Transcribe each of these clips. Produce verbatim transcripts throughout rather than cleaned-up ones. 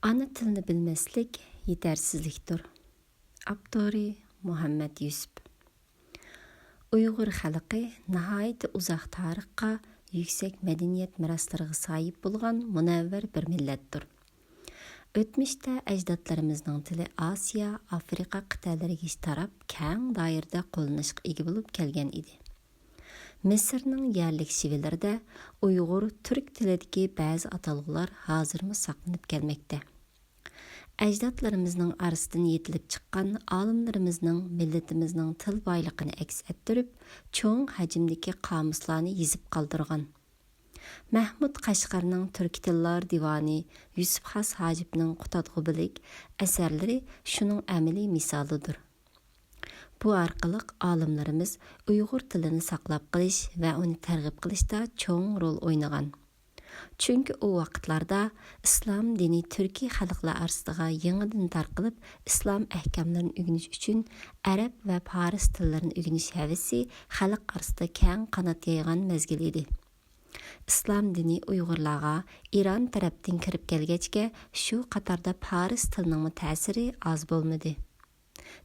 ئانا تىلنى بىلمەسلىك يېتەرسىزلىكتۇر. ئاپتورى: مۇھەممەد يۈسۈپ. ئۇيغۇر خەلقى ناھايىتى ئۇزاق تارىخقا، يۈكسەك مەدەنىيەت مىراسلىرىغا ساھىب بولغان مۇنەۋۋەر بىر مىللەتتۇر. ئۆتمۈشتە ئەجدادلىرىمىزنىڭ تىلى ئاسىيا، ئافرىقا قىتئەلىرىگىچە تاراپ، كەڭ دائىرىدە قوللىنىشقا ئىگە بولۇپ كەلگەن ئىدى. مىسىرنىڭ يەرلىك شىۋىلىرىدە ئۇيغۇر، تۈرك تىلىدىكى بەزى ئاتالغۇلار ھازىرمۇ ساقلىنىپ كەلمەكتە. ئەجدادلىرىمىزنىڭ ئارىسىدىن يېتىلىپ چىققان ئالىملىرىمىزنىڭ مىللىتىمىزنىڭ تىل بايلىقىنى ئەكس ئەتتۈرۈپ، چوڭ ھەجىمدىكى قامۇسلارنى يېزىپ قالدۇرغان. مەھمۇد قەشقەرنىڭ تۈركىي تىللار دىۋانى، يۈسۈپ خاس ھاجىپنىڭ قۇتادغۇ بىلىك ئەسەرلىرى شۇنىڭ ئەمەلىي مىسالىدۇر. بۇ ئارقىلىق ئالىملىرىمىز ئۇيغۇر تىلىنى ساقلاپ قېلىش ۋە ئۇنى تەرغىب قىلىشتا چوڭ رول ئوينىغان. چۈنكى ئۇ ۋاقىتلاردا ئىسلام دىنى تۈركىي خەلقلەر ئارىسىغا يېڭىدىن تارقىلىپ، ئىسلام ئەھكاملىرىنى ئۆگىنىش ئۈچۈن ئەرەب ۋە پارس تىللىرىنى ئۆگىنىش ھەۋىسى خەلق ئارىسىدا كەڭ قانات يايغان مەزگىل ئىدى. ئىسلام دىنى ئۇيغۇرلارغا ئىران تەرەپتىن كىرىپ كەلگەچكە، شۇ قاتاردا پارس تىلىنىڭمۇ تەسىرى ئاز بولمىدى.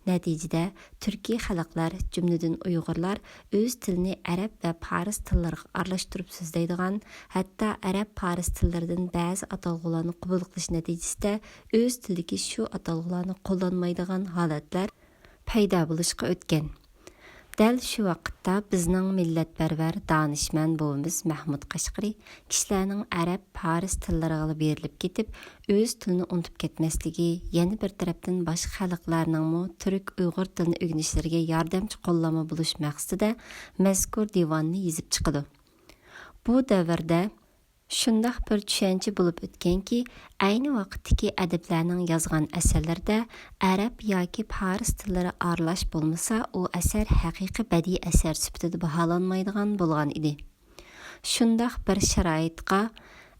نەتىجىدە، تۈركىي خەلقلەر، جۈملىدىن ئۇيغۇرلار ئۆز تىلىنى ئەرەب ۋە پارس تىللىرىغا ئارىلاشتۇرۇپ سۆزلەيدىغان، ھەتتا ئەرەب، پارس تىللىرىدىن بەزى ئاتالغۇلارنى قوبۇل قىلىش نەتىجىسىدە ئۆز تىلىدىكى شۇ ئاتالغۇلارنى قوللانمايدىغان ھالەتلەر پەيدا بولۇشقا ئۆتكەن. دەل شۇ ۋاقىتتا بىزنىڭ مىللەتپەرۋەر دانىشمەن بوۋىمىز مەھمۇد قەشقىرى كىشىلەرنىڭ ئەرەب، پارس تىللىرىغىلا بېرىلىپ كېتىپ، ئۆز تىلىنى ئۇنتۇپ كەتمەسلىكى، يەنە بىر تەرەپتىن باشقا خەلقلەرنىڭمۇ تۈرك، ئۇيغۇر تىلىنى ئۆگىنىشلىرىگە ياردەمچى قوللانما بولۇش مەقسىتىدە مەزكۇر دىۋاننى يېزىپ چىقىدۇ. بۇ دەۋردە شۇنداق بىر چۈشەنچە بولۇپ ئۆتكەنكى، ئەينى ۋاقىتتىكى ئەدىبلەرنىڭ يازغان ئەسەرلىرىدە ئەرەب ياكى پارس تىللىرى ئارىلاش بولمىسا، ئۇ ئەسەر ھەقىقىي بەدىئىي ئەسەر سۈپىتىدە باھالانمايدىغان بولغان ئىدى. شۇنداق بىر شارائىتقا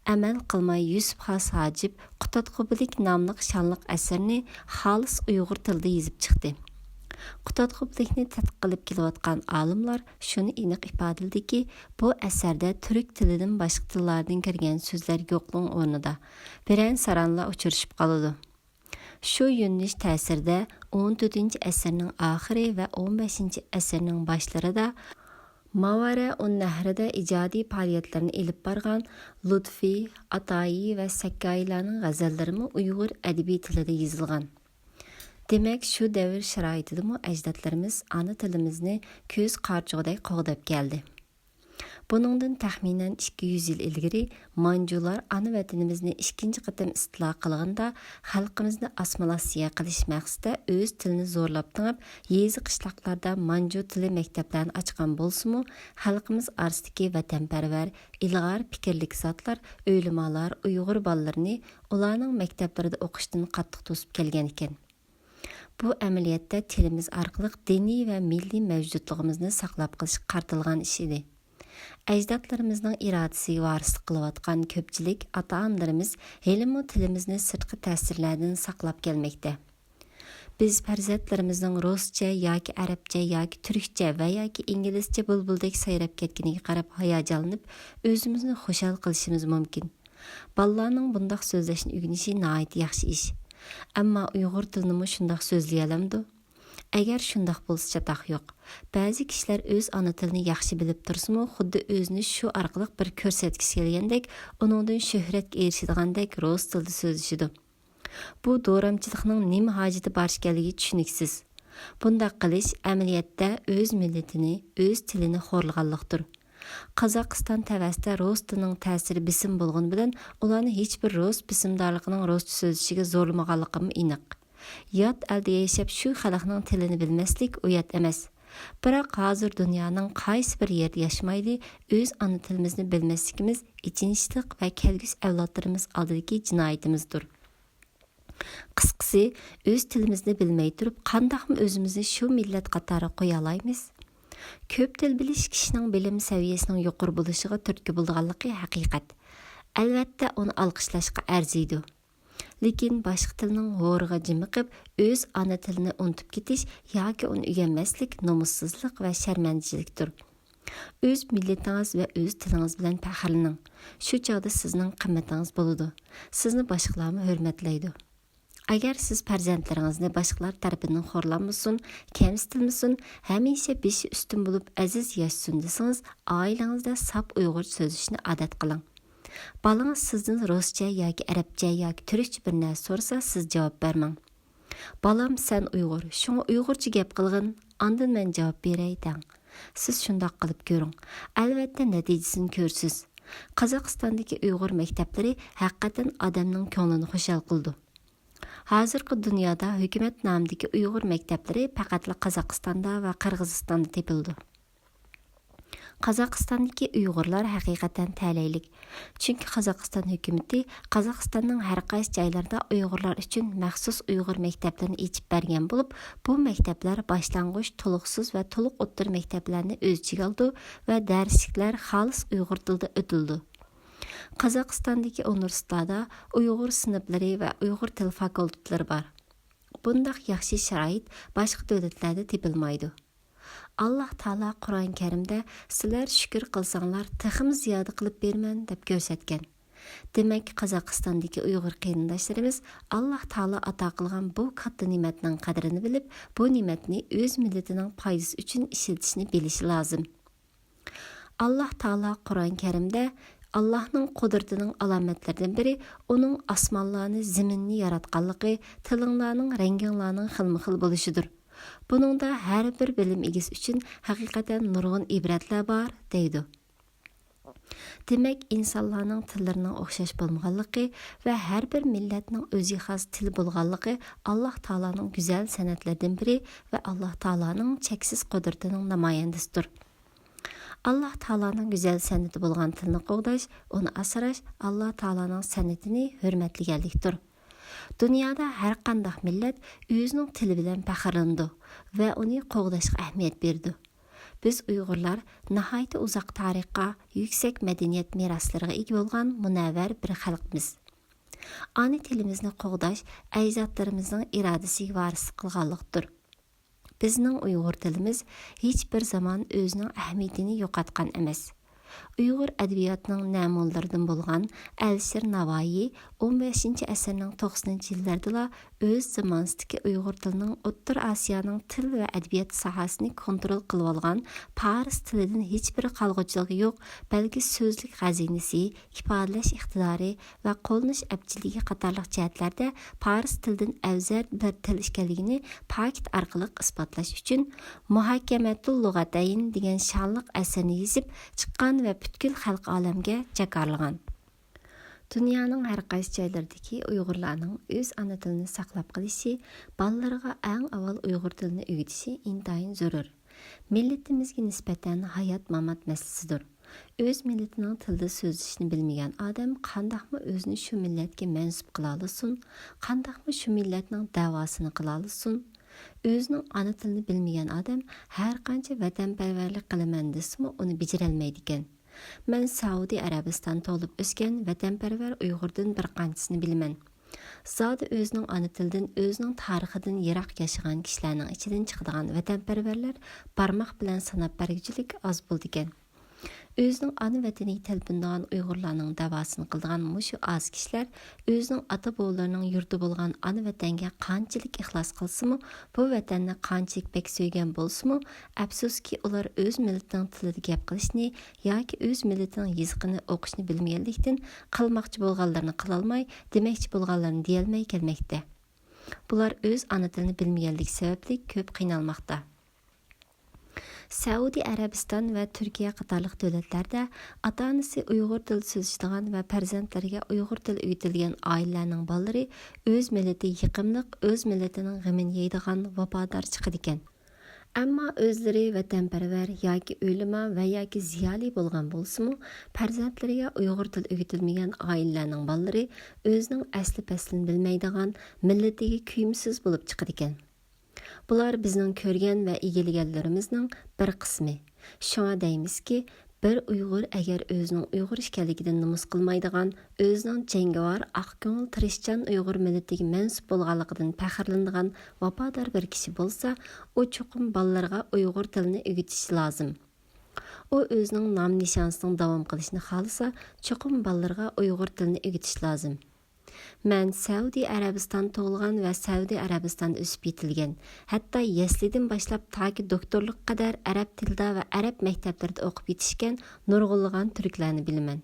ئەمەل قىلماي، يۈسۈپ خاس ھاجىپ قۇتادغۇ بىلىك ناملىق شانلىق ئەسىرىنى خالىس ئۇيغۇر تىلىدا يېزىپ چىقتى. قۇتادغۇ بىلىكنى تەتقىق قىلىپ كېلىۋاتقان ئالىملار شۇنى ئېنىق ئىپادىلىدىكى، بۇ ئەسەردە تۈرك تىلىدىن باشقا تىللاردىن كىرگەن سۆزلەر يوقنىڭ ئورنىدا بىرەن-سارانلا ئۇچرىشىپ قالىدۇ. شۇ يۆنىلىش تەسىرىدە ئون تۆتىنچى ئەسىرنىڭ ئاخىرى ۋە ئون بەشىنچى ئەسىرنىڭ باشلىرىدا ماۋارە ئۇن نەھرىدە ئىجادىي پائالىيەتلىرىنى ئېلىپ بارغان لۇتفى، ئاتائى ۋە سەككايىلارنىڭ غەزەللىرىمۇ ئۇيغۇر ئەدەبىي تىلىدا يېزىلغان. دېمەك، شۇ دەۋر شارائىتىدىمۇ ئەجدادلىرىمىز ئانا تىلىمىزنى كۆز قارىچۇقىدەك قوغداپ كەلدى. بۇنىڭدىن تەخمىنەن ئىككى يۈز يىل ئىلگىرى مانجۇلار ئانا ۋەتىنىمىزنى ئىككىنچى قېتىم ئىستىلا قىلغاندا، خەلقىمىزنى ئاسسىمىلياتسىيە قىلىش مەقسىتىدە ئۆز تىلىنى زورلاپ تېڭىپ، يېزا-قىشلاقلاردا مانجۇ تىلى مەكتەپلەرنى ئاچقان بولسىمۇ، خەلقىمىز ئارىسىدىكى ۋەتەنپەرۋەر، ئىلغار پىكىرلىك زاتلار، ئۆلىمالار ئۇيغۇر بالىلىرىنى ئۇلارنىڭ مەكتەپلىرىدە ئوقۇشتىن قاتتىق توسۇپ كەلگەنىكەن. بۇ ئەمەلىيەتتە تىلىمىز ئارقىلىق دىنىي ۋە مىللىي مەۋجۇتلۇقىمىزنى ساقلاپ قېلىشقا قارىتىلغان ئىش ئىدى. ئەجدادلىرىمىزنىڭ ئىرادىسىگە ۋارىسلىق قىلىۋاتقان كۆپچىلىك ئاتا-ئانىلىرىمىز ھېلىمۇ تىلىمىزنى سىرتقى تەسىرلەردىن ساقلاپ كەلمەكتە. بىز پەرزەنتلىرىمىزنىڭ رۇسچە ياكى ئەرەبچە ياكى تۈركچە ۋە ياكى ئىنگلىزچە بۇلبۇلدەك سايراپ كەتكىنىگە قاراپ ھاياجانلىنىپ، ئۆزىمىزنى خۇشال قىلىشىمىز مۇمكىن. بالىلارنىڭ بۇنداق سۆزلەشنى ئۆگىنىشى ناھايىتى ياخشى ئىش. ئەمما ئۇيغۇر تىلىنىمۇ شۇنداق سۆزلىيەلەمدۇ؟ ئەگەر شۇنداق بولسا چاتاق يوق. بەزى كىشىلەر ئۆز ئانا تىلىنى ياخشى بىلىپ تۇرسىمۇ، خۇددى ئۆزىنى شۇ ئارقىلىق بىر كۆرسەتكۈسى كەلگەندەك، ئۇنىڭدىن شۆھرەتكە ئېرىشىدىغاندەك رۇس تىلىدا سۆزلىشىدۇ. بۇ دورامچىلىقنىڭ نېمە ھاجىتى بار ئىكەنلىكى چۈشىنىكسىز. بۇنداق قىلىش ئەمەلىيەتتە ئۆز مىللىتىنى، ئۆز تىلىنى خورلىغانلىقتۇر. قازاقىستان تەۋەسىدە رۇس تىلىنىڭ تەسىرى بېسىم بولغىنى بىلەن، ئۇلارنى ھېچبىر رۇس بېسىمدارلىقىنىڭ رۇسچە سۆزلىشىگە زورلىمىغانلىقىمۇ ئېنىق. يات ئەلدە ياشاپ، شۇ خەلقنىڭ تىلىنى بىلمەسلىك ئۇيات ئەمەس. بىراق، ھازىر دۇنيانىڭ قايسى بىر يېرىدە ياشىمايلى، ئۆز ئانا تىلىمىزنى بىلمەسلىكىمىز ئېچىنىشلىق ۋە كەلگۈسى ئەۋلادلىرىمىز ئالدىدىكى جىنايىتىمىزدۇر. قىسقىسى، ئۆز تىلىمىزنى بىلمەي تۇرۇپ، قانداقمۇ ئۆزىمىزنى شۇ مىللەت قاتارىغا قويالايمىز؟ كۆپ تىل بىلىش كىشىنىڭ بىلىم سەۋىيەسىنىڭ يۇقىرى بولۇشىغا تۈرتكە بولىدىغانلىقى ھەقىقەت. ئەلۋەتتە، ئۇنى ئالقىشلاشقا ئەرزىيدۇ. لېكىن باشقا تىلنىڭ ھورىغا جىمىقىپ، ئۆز ئانا تىلىنى ئۇنتۇپ كېتىش ياكى ئۇنى ئۆگەنمەسلىك نومۇسسىزلىق ۋە شەرمەندىچىلىكتۇر. ئۆز مىللىتىڭىز ۋە ئۆز تىلىڭىز بىلەن پەخىرلىنىڭ. شۇ چاغدا سىزنىڭ قىممىتىڭىز بولىدۇ. سىزنى باشقىلارمۇ ھۆرمەتلەيدۇ. ئەگەر سىز پەرزەنتلىرىڭىزنى باشقىلار تەرىپىدىن خورلانمىسۇن، كەمسىتىلمىسۇن، ھەمىشە بېشى ئۈستۈن بولۇپ ئەزىز ياشىسۇن دېسىڭىز، ئائىلىڭىزدە ساپ ئۇيغۇرچە سۆزلىشىشنى ئادەت قىلىڭ. بالىڭىز سىزدىن رۇسچە ياكى ئەرەبچە ياكى تۈركچە بىر نەرسە سورىسا، سىز جاۋاب بەرمەڭ. «بالام، سەن ئۇيغۇر، شۇڭا ئۇيغۇرچە گەپ قىلغىن، ئاندىن مەن جاۋاب بېرەي» دەڭ. سىز شۇنداق قىلىپ كۆرۈڭ. ئەلۋەتتە، نەتىجىسىنى كۆرىسىز. قازاقىستاندىكى ئۇيغۇر مەكتەپلىرى ھەقىقەتەن ئادەمنىڭ كۆڭلىنى خۇشال قىلىدۇ. ھازىرقى دۇنيادا ھۆكۈمەت نامىدىكى ئۇيغۇر مەكتەپلىرى پەقەتلا قازاقىستاندا ۋە قىرغىزىستاندا تېپىلىدۇ. قازاقىستاندىكى ئۇيغۇرلار ھەقىقەتەن تەلەيلىك. چۈنكى قازاقىستان ھۆكۈمىتى قازاقىستاننىڭ ھەر قايسى جايلىرىدا ئۇيغۇرلار ئۈچۈن مەخسۇس ئۇيغۇر مەكتەپلىرىنى ئېچىپ بەرگەن بولۇپ، بۇ مەكتەپلەر باشلانغۇچ، تولۇقسىز ۋە تولۇق ئوتتۇرا مەكتەپلەرنى ئۆز ئىچىگە ئالىدۇ ۋە دەرسلىكلەر خالىس ئۇيغۇر تىلىدا ئۆتۈلىدۇ. قازاقىستاندىكى ئۇنىۋېرسىتېتلاردا ئۇيغۇر سىنىپلىرى ۋە ئۇيغۇر تىل فاكۇلتېتلىرى بار. بۇنداق ياخشى شارائىت باشقا دۆلەتلەردە تېپىلمايدۇ. ئاللاھ تائالا قۇرئان كەرىمدە «سىلەر شۈكۈر قىلساڭلار، تېخىمۇ زىيادە قىلىپ بېرىمەن» دەپ كۆرسەتكەن. دېمەك، قازاقىستاندىكى ئۇيغۇر قېرىنداشلىرىمىز ئاللاھ تائالا ئاتا قىلغان بۇ كاتتا نېمەتنىڭ قەدرىنى بىلىپ، بۇ نېمەتنى ئۆز مىللىتىنىڭ پايدىسى ئۈچۈن ئىشلىتىشنى بىلىشى لازىم. ئاللاھ تائالا قۇرئان كەرىمدە، «ئاللاھنىڭ قۇدرىتىنىڭ ئالامەتلىرىدىن بىرى ئۇنىڭ ئاسمانلارنى، زېمىننى ياراتقانلىقى، تىلىڭلارنىڭ، رەڭگىڭلارنىڭ خىلمۇ خىل بولۇشىدۇر. بۇنىڭدا ھەر بىر بىلىم ئىگىسى ئۈچۈن ھەقىقەتەن نۇرغۇن ئىبرەتلەر بار» دەيدۇ. دېمەك، ئىنسانلارنىڭ تىللىرىنىڭ ئوخشاش بولمىغانلىقى ۋە ھەر بىر مىللەتنىڭ ئۆزىگە خاس تىلى بولغانلىقى ئاللاھ تائالانىڭ گۈزەل سەنئەتلىرىدىن بىرى ۋە ئاللاھ تائالانىڭ چەكسىز قۇدرىتىنىڭ نامايەندىسىدۇر. ئاللاھ تائالانىڭ گۈزەل سەنئىتى بولغان تىلنى قوغداش، ئۇنى ئاسراش ئاللاھ تائالانىڭ سەنئىتىنى ھۆرمەتلىگەنلىكتۇر. دۇنيادا ھەر قانداق مىللەت ئۆزىنىڭ تىلى بىلەن پەخىرلىنىدۇ ۋە ئۇنى قوغداشقا ئەھمىيەت بېرىدۇ. بىز ئۇيغۇرلار ناھايىتى ئۇزاق تارىخقا، يۈكسەك مەدەنىيەت مىراسلىرىغا ئىگە بولغان مۇنەۋۋەر بىر خەلقمىز. ئانا تىلىمىزنى قوغداش ئەجدادلىرىمىزنىڭ ئىرادىسىگە ۋارىسلىق قىلغانلىقتۇر. بىزنىڭ ئۇيغۇر تىلىمىز ھېچ بىر زامان ئۆزىنىڭ ئەھمىيىتىنى يوقاتقان ئەمەس. ئۇيغۇر ئەدەبىياتىنىڭ نەمۇنىلىرىدىن بولغان ئەلىشىر ناۋايى ئون بەشىنچى ئەسىرنىڭ توقسىنىنچى يىللىرىدىلا ئۆز زامانىسىدىكى ئۇيغۇر تىلىنىڭ ئوتتۇرا ئاسىيانىڭ تىل ۋە ئەدەبىيات ساھەسىنى كونترول قىلىۋالغان، پارس تىلىدىن ھېچبىر قالغۇچىلىقى يوق، بەلكى سۆزلۈك خەزىنىسى، ئىپادىلەش ئىقتىدارى ۋە قوللىنىش ئەپچىللىكى قاتارلىق جەھەتلەردە پارس تىلىدىن ئەۋزەل بىر تىل ئىكەنلىكىنى پاكىت ئارقىلىق ئىسپاتلاش ئۈچۈن، مۇھاكەمەتۇل لۇغەتەين دېگەن شانلىق ئەسىرىنى يېزىپ چىققان ۋە پۈتكۈل خەلقى ئالەمگە جاكارلىغان. دۇنيانىڭ ھەر قايسى جايلىرىدىكى ئۇيغۇرلارنىڭ ئۆز ئانا تىلىنى ساقلاپ قېلىشى بالىلىرىغا ئەڭ ئاۋۋال ئۇيغۇر تىلىنى ئۆگىتىشى ئىنتايىن زۆرۈر. مىللىتىمىزگە نىسبەتەن ھايات-مامات مەسىلىسىدۇر. ئۆز مىللىتىنىڭ تىلىدا سۆزلىشىشنى بىلمىگەن ئادەم قانداقمۇ ئۆزىنى شۇ مىللەتكە مەنسۇپ قىلالىسۇن، قانداقمۇ شۇ مىللەتنىڭ دەۋاسىنى قىلالىسۇن؟ ئۆزىنىڭ ئانا تىلىنى بىلمىگەن ئادەم ھەرقانچە ۋەتەنپەرۋەرلىك قىلىمەن دېسىمۇ، ئۇنى بېجىرەلمەيدىكەن. مەن سەئۇدى ئەرەبىستاندا تۇغۇلۇپ ئۆسكەن ۋەتەنپەرۋەر ئۇيغۇردىن بىر قانچىسىنى بىلىمەن. زادى ئۆزىنىڭ ئانا تىلىدىن، ئۆزىنىڭ تارىخىدىن يىراق ياشىغان كىشىلەرنىڭ ئىچىدىن چىقىدىغان ۋەتەنپەرۋەرلەر بارماق بىلەن ساناپ بەرگۈچىلىك ئاز بولىدىكەن. ئۆزىنىڭ ئانا ۋەتىنىگە تەلپۈنىدىغان ئۇيغۇرلارنىڭ دەۋاسىنى قىلىدىغان مۇشۇ ئاز كىشىلەر ئۆزىنىڭ ئاتا-بوۋىلىرىنىڭ يۇرتى بولغان ئانا ۋەتەنگە قانچىلىك ئىخلاس قىلسىمۇ، بۇ ۋەتەننى قانچىلىك بەك سۆيگەن بولسىمۇ، ئەپسۇسكى، ئۇلار ئۆز مىللىتىنىڭ تىلىدا گەپ قىلىشنى ياكى ئۆز مىللىتىنىڭ يېزىقىنى ئوقۇشنى بىلمىگەنلىكتىن، قىلماقچى بولغانلىرىنى قىلالماي، دېمەكچى بولغانلىرىنى دېيەلمەي كەلمەكتە. بۇلار ئۆز ئانا تىلىنى بىلمىگەنلىكى سەۋەبلىك كۆپ قىينالماقتا. سەئۇدى ئەرەبىستان ۋە تۈركىيە قاتارلىق دۆلەتلەردە ئاتا-ئانىسى ئۇيغۇر تىلى سۆزلىشىدىغان ۋە پەرزەنتلىرىگە ئۇيغۇر تىلى ئۆگىتىلگەن ئائىلىلەرنىڭ بالىلىرى ئۆز مىللىتى يېقىملىق، ئۆز مىللىتىنىڭ غېمىنى يەيدىغان ۋاپادار چىقىدىكەن. ئەمما ئۆزلىرى ۋەتەنپەرۋەر ياكى ئۆلىما ۋە ياكى زىيالىي بولغان بولسىمۇ، پەرزەنتلىرىگە ئۇيغۇر تىلى ئۆگىتىلمىگەن ئائىلىلەرنىڭ بالىلىرى ئۆزىنىڭ ئەسلى-پەسلىنى بىلمەيدىغان، مىللىتىگە كۆيۈمسىز بولۇپ چىقىدىكەن. بۇلار بىزنىڭ كۆرگەن ۋە ئىگىلىگەنلىرىمىزنىڭ بىر قىسمى. شۇڭا دەيمىزكى، بىر ئۇيغۇر ئەگەر ئۆزىنىڭ ئۇيغۇر ئىكەنلىكىدىن نومۇس قىلمايدىغان، ئۆزىنىڭ جەڭگىۋار، ئاق كۆڭۈل، تىرىشچان ئۇيغۇر مىللىتىگە مەنسۇپ بولغانلىقىدىن پەخىرلىنىدىغان ۋاپادار بىر كىشى بولسا، ئۇ چوقۇم بالىلىرىغا ئۇيغۇر تىلىنى ئۆگىتىشى لازىم. ئۇ ئۆزىنىڭ نام نىشانىسىنىڭ داۋام قىلىشىنى خالىسا، چوقۇم بالىلىرىغا ئۇيغۇر تىلىنى ئۆگىتىش لازىم. مەن سەئۇدى ئەرەبىستان تۇغۇلغان ۋە سەئۇدى ئەرەبىستاندا ئۆسۈپ يېتىلگەن، ھەتتا يەسلىدىن باشلاپ تاكى دوكتورلۇققا قەدەر ئەرەب تىلىدا ۋە ئەرەب مەكتەپلىرىدە ئوقۇپ يېتىشكەن نۇرغۇنلىغان تۈركلەرنى بىلىمەن.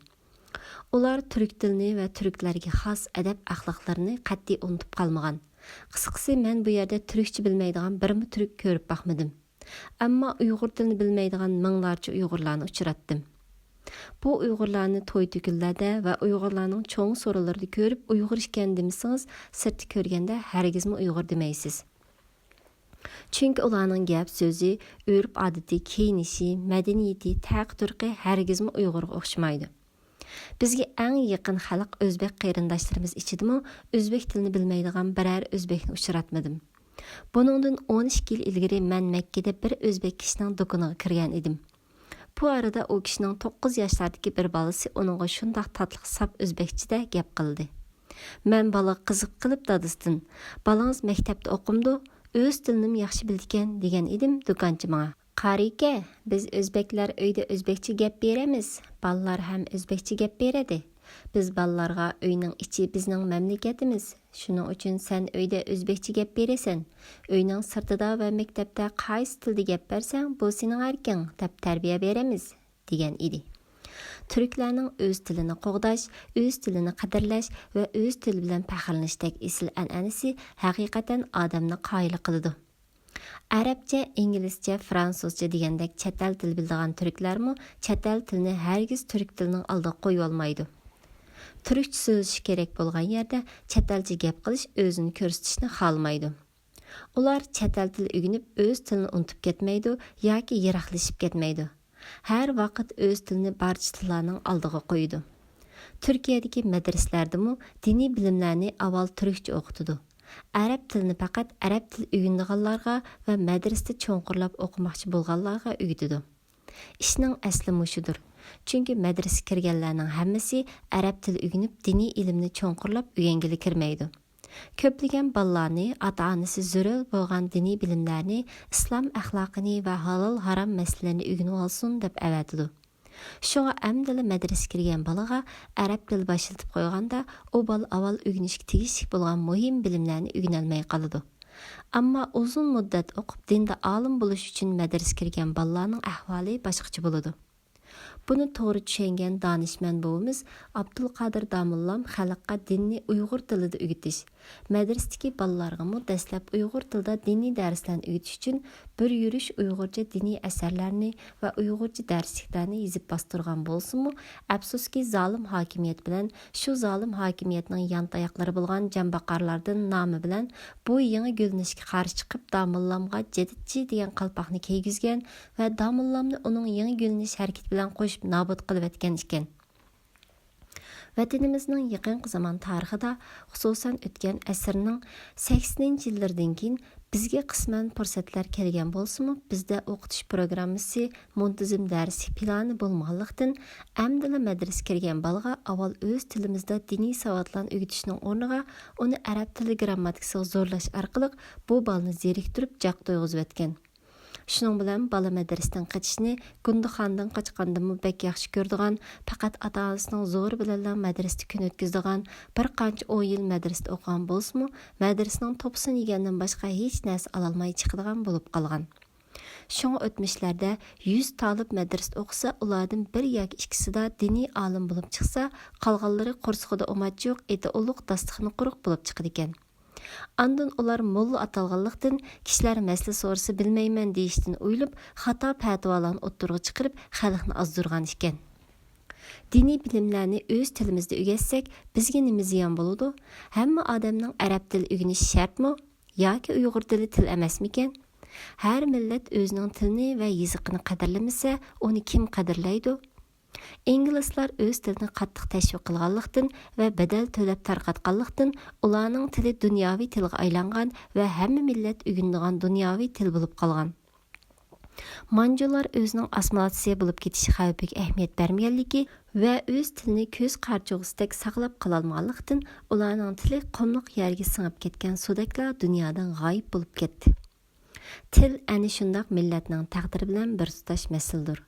ئۇلار تۈرك تىلىنى ۋە تۈركلەرگە خاس ئەدەپ-ئەخلاقلىرىنى قەتئىي ئۇنتۇپ قالمىغان. قىسقىسى، مەن بۇ يەردە تۈركچە بىلمەيدىغان بىرمۇ تۈرك كۆرۈپ باقمىدىم. ئەمما ئۇيغۇر تىلىنى بىلمەيدىغان مىڭلارچە ئۇيغۇرلارنى ئۇچراتتىم. بۇ ئۇيغۇرلارنى توي-تۆكۈنلەردە ۋە ئۇيغۇرلارنىڭ چوڭ سورۇنلىرىدا كۆرۈپ، ئۇيغۇر ئىكەن دېمىسىڭىز، سىرتتا كۆرگەندە ھەرگىزمۇ ئۇيغۇر دېمەيسىز. چۈنكى ئۇلارنىڭ گەپ-سۆزى، ئۆرپ-ئادىتى، كىيىنىشى، مەدەنىيىتى، تەقى-تۇرقى ھەرگىزمۇ ئۇيغۇرغا ئوخشىمايدۇ. بىزگە ئەڭ يېقىن خەلق ئۆزبەك قېرىنداشلىرىمىز ئىچىدىمۇ ئۆزبەك تىلىنى بىلمەيدىغان بىرەر ئۆزبەكنى ئۇچراتمىدىم. بۇنىڭدىن ئون ئىككى يىل ئىلگىرى مەن مەككىدە بىر ئۆزبەك كىشىنىڭ دۇكىنىغا كىرگەن ئىدىم. بۇ ئارىدا ئۇ كىشىنىڭ توققۇز ياشلاردىكى بىر بالىسى ئۇنىڭغا شۇنداق تاتلىق ساپ ئۆزبەكچىدە گەپ قىلدى. مەن بالىغا قىزىقىپ قېلىپ دادىسىدىن، «بالىڭىز مەكتەپتە ئوقۇمدۇ؟ ئۆز تىلىنىمۇ ياخشى بىلىدىكەن» دېگەن ئىدىم، دۇكانچى ماڭا، «قارىكە، بىز ئۆزبەكلەر ئۆيدە ئۆزبەكچە گەپ بېرەمىز، بالىلار ھەم ئۆزبەكچە گەپ بېرەدى. بىز بالىلارغا ئۆينىڭ ئىچى بىزنىڭ مەملىكەتىمىز، شۇنىڭ ئۈچۈن سەن ئۆيدە ئۆزبەكچە گەپ بېرىسەن، ئۆينىڭ سىرتىدا ۋە مەكتەپتە قايسى تىلدا گەپ بەرسەڭ، بۇ سېنىڭ ئەركىڭ» دەپ تەربىيە بېرىمىز، دېگەن ئىدى. تۈركلەرنىڭ ئۆز تىلىنى قوغداش، ئۆز تىلىنى قەدىرلەش ۋە ئۆز تىلى بىلەن پەخىرلىنىشتەك ئېسىل ئەنئەنىسى ھەقىقەتەن ئادەمنى قايىل قىلىدۇ. ئەرەبچە، ئىنگلىزچە، فرانسۇزچە دېگەندەك چەت ئەل تىل بىلىدىغان تۈركلەرمۇ چەت ئەل تىلىنى ھەرگىز تۈرك تىلىنىڭ ئالدىغا قويۇۋالمايدۇ. تۈركچە سۆزلىشىش كېرەك بولغان يەردە چەت ئەلچە گەپ قىلىش ئۆزىنى كۆرسىتىشنى خالىمايدۇ. ئۇلار چەت ئەل تىلى ئۆگىنىپ ئۆز تىلىنى ئۇنتۇپ كەتمەيدۇ ياكى يىراقلىشىپ كەتمەيدۇ. ھەر ۋاقىت ئۆز تىلىنى بارچە تىللارنىڭ ئالدىغا قويىدۇ. تۈركىيەدىكى مەدرىسىلەردىمۇ دىنىي بىلىملەرنى ئاۋۋال تۈركچە ئوقۇتىدۇ. ئەرەب تىلىنى پەقەت ئەرەب تىلى ئۆگىنىدىغانلارغا ۋە مەدرىسىدە چوڭقۇرلاپ ئوقۇماقچى بولغانلارغا ئۆگىتىدۇ. ئىشنىڭ ئەسلى مۇشۇدۇر. چۈنكى مەدرىسىگە كىرگەنلەرنىڭ ھەممىسى ئەرەب تىلى ئۆگىنىپ، دىنىي ئىلىمنى چوڭقۇرلاپ ئۆگەنگىلى كىرمەيدۇ. كۆپلىگەن بالىلارنى ئاتا-ئانىسى زۆرۈر بولغان دىنىي بىلىملەرنى، ئىسلام ئەخلاقىنى ۋە ھالال-ھارام مەسىلىلەرنى ئۆگىنىۋالسۇن دەپ ئەۋەتىدۇ. شۇڭا ئەمدىلا مەدرىسىگە كىرگەن بالىغا ئەرەب تىلى باشلىتىپ قويغاندا، ئۇ بالا ئاۋۋال ئۆگىنىشكە تېگىشلىك بولغان مۇھىم بىلىملەرنى ئۆگىنەلمەي قالىدۇ. ئەمما ئۇزۇن مۇددەت ئوقۇپ، دىندا ئالىم بولۇش ئۈچۈن مەدرىسىگە كىرگەن بالىلارنىڭ ئەھۋالى باشقىچە بولىدۇ. بۇنى توغرا چۈشەنگەن دانىشمەن بوۋىمىز ئابدۇلقادىر داموللام خەلققە دىننى ئۇيغۇر تىلىدا ئۆگىتىش، مەدرىسىدىكى بالىلارغىمۇ دەسلەپ ئۇيغۇر تىلىدا دىنىي دەرسلەرنى ئۆگىتىش ئۈچۈن بىر يۈرۈش ئۇيغۇرچە دىنىي ئەسەرلەرنى ۋە ئۇيغۇرچە دەرسلىكلەرنى يېزىپ باستۇرغان بولسىمۇ، ئەپسۇسكى، زالىم ھاكىمىيەت بىلەن شۇ زالىم ھاكىمىيەتنىڭ يانتاياقلىرى بولغان جانباقارلاردىن نامى بىلەن بۇ يېڭى گۈللىنىشكە قارشى چىقىپ، داموللامغا جەدىدچى دېگەن قالپاقنى كىيگۈزگەن ۋە داموللامنى ئۇنىڭ يېڭى گۈللىنىش ھەرىكىتى بىلەن قوشۇپ نابۇت قىلىۋەتكەن ئىكەن. ۋەتىنىمىزنىڭ يېقىنقى زامان تارىخىدا، خۇسۇسەن ئۆتكەن ئەسىرنىڭ سەكسىنىنچى يىللىرىدىن كېيىن بىزگە قىسمەن پۇرسەتلەر كەلگەن بولسىمۇ، بىزدە ئوقۇتۇش پروگراممىسى، مۇنتىزىم دەرسلىك پىلانى بولمىغانلىقتىن، ئەمدىلا مەدرىسىگە كىرگەن بالىغا ئاۋۋال ئۆز تىلىمىزدا دىنىي ساۋاتلارنى ئۆگىتىشنىڭ ئورنىغا، ئۇنى ئەرەب تىلى گىرامماتىكىسىغا زورلاش ئارقىلىق بۇ بالىنى زېرىكتۈرۈپ جاق تويغۇزۇۋەتكەن. شۇنىڭ بىلەن بالا مەدرىسىدىن قېچىشنى گۇندىخانىدىن قاچقاندىنمۇ بەك ياخشى كۆرىدىغان، پەقەت ئاتا-ئانىسىنىڭ زورى بىلەنلا مەدرىسىدە كۈن ئۆتكۈزىدىغان، بىر قانچە ئون يىل مەدرىسىدە ئوقۇغان بولسىمۇ، مەدرىسىنىڭ توپىسىنى يېگەندىن باشقا ھېچ نەرسە ئالالماي چىقىدىغان بولۇپ قالغان. شۇڭا ئۆتمۈشلەردە يۈز تالىپ مەدرىسىدە ئوقۇسا، ئۇلاردىن بىر ياكى ئىككىسىلا دىنىي ئالىم بولۇپ چىقسا، قالغانلىرى قورسىقىدا ئوماچ يوق، ئېتى ئۇلۇغ، داستىخىنى قۇرۇق بولۇپ چىقىدىكەن. ئاندىن ئۇلار موللا ئاتالغانلىقتىن، كىشىلەر مەسىلە سورىسا بىلمەيمەن دېيىشتىن ئويۇلۇپ، خاتا پەتىۋالارنى ئوتتۇرىغا چىقىرىپ، خەلقنى ئازدۇرغان ئىكەن. دىنىي بىلىملەرنى ئۆز تىلىمىزدا ئۆگەتسەك، بىزگە نېمە زىيان بولىدۇ؟ ھەممە ئادەمنىڭ ئەرەب تىلى ئۆگىنىشى شەرتمۇ؟ ياكى ئۇيغۇر تىلى تىل ئەمەسمىكەن؟ ھەر مىللەت ئۆزىنىڭ تىلىنى ۋە يېزىقىنى قەدىرلىمىسە، ئۇنى كىم قەدىرلەيدۇ؟ ئىنگلىزلار ئۆز تىلىنى قاتتىق تەشۋىق قىلغانلىقتىن ۋە بەدەل تۆلەپ تارقاتقانلىقتىن، ئۇلارنىڭ تىلى دۇنياۋى تىلغا ئايلانغان ۋە ھەممە مىللەت ئۆگىنىدىغان دۇنياۋى تىل بولۇپ قالغان. مانجۇلار ئۆزىنىڭ ئاسسىمىلياتسىيە بولۇپ كېتىش خەۋپىگە ئەھمىيەت بەرمىگەنلىكى ۋە ئۆز تىلىنى كۆز قارىچۇغىسىدەك ساقلاپ قالالمىغانلىقتىن، ئۇلارنىڭ تىلى قۇملۇق يەرگە سىڭىپ كەتكەن سۇدەكلا دۇنيادىن غايىب بولۇپ كەتتى. تىل ئەنە شۇنداق مىللەتنىڭ تەقدىرى بىلەن بىر تۇتاش مەسىلىدۇر.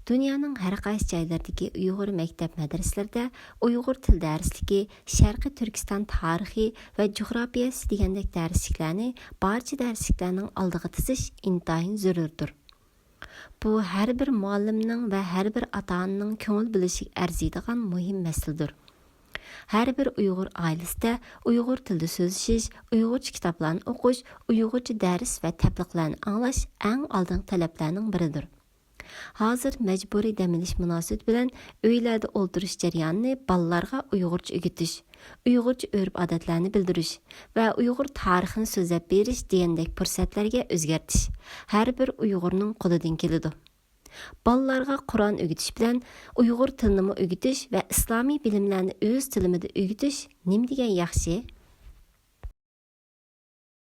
دۇنيانىڭ ھەر قايسى جايلىرىدىكى ئۇيغۇر مەكتەپ مەدرىسىلىرىدە ئۇيغۇر تىل دەرسلىكى، شەرقىي تۈركىستان تارىخى ۋە جۇغراپىيەسى دېگەندەك دەرسلىكلەرنى بارچە دەرسلىكلەرنىڭ ئالدىغا تىزىش ئىنتايىن زۆرۈردۇر. بۇ ھەر بىر مۇئەللىمنىڭ ۋە ھەر بىر ئاتا-ئانىنىڭ كۆڭۈل بۆلۈشىگە ئەرزىيدىغان مۇھىم مەسىلىدۇر. ھەر بىر ئۇيغۇر ئائىلىسىدە ئۇيغۇر تىلىدا سۆزلىشىش، ئۇيغۇرچە كىتابلارنى ئوقۇش، ئۇيغۇرچە دەرس ۋە تەبلىغلارنى ئاڭلاش ئەڭ ئالدىنقى تەلەپلەرنىڭ بىرىدۇر. ھازىر مەجبۇرىي دەم ئېلىش مۇناسىۋىتى بىلەن ئۆيلەردە ئولتۇرۇش جەريانىنى بالىلارغا ئۇيغۇرچە ئۆگىتىش، ئۇيغۇرچە ئۆرپ-ئادەتلەرنى بىلدۈرۈش ۋە ئۇيغۇر تارىخىنى سۆزلەپ بېرىش دېگەندەك پۇرسەتلەرگە ئۆزگەرتىش ھەر بىر ئۇيغۇرنىڭ قولىدىن كېلىدۇ. بالىلارغا قۇرئان ئۆگىتىش بىلەن ئۇيغۇر تىلىنىمۇ ئۆگىتىش ۋە ئىسلامىي بىلىملەرنى ئۆز تىلىمىدا ئۆگىتىش نېمە دېگەن ياخشى!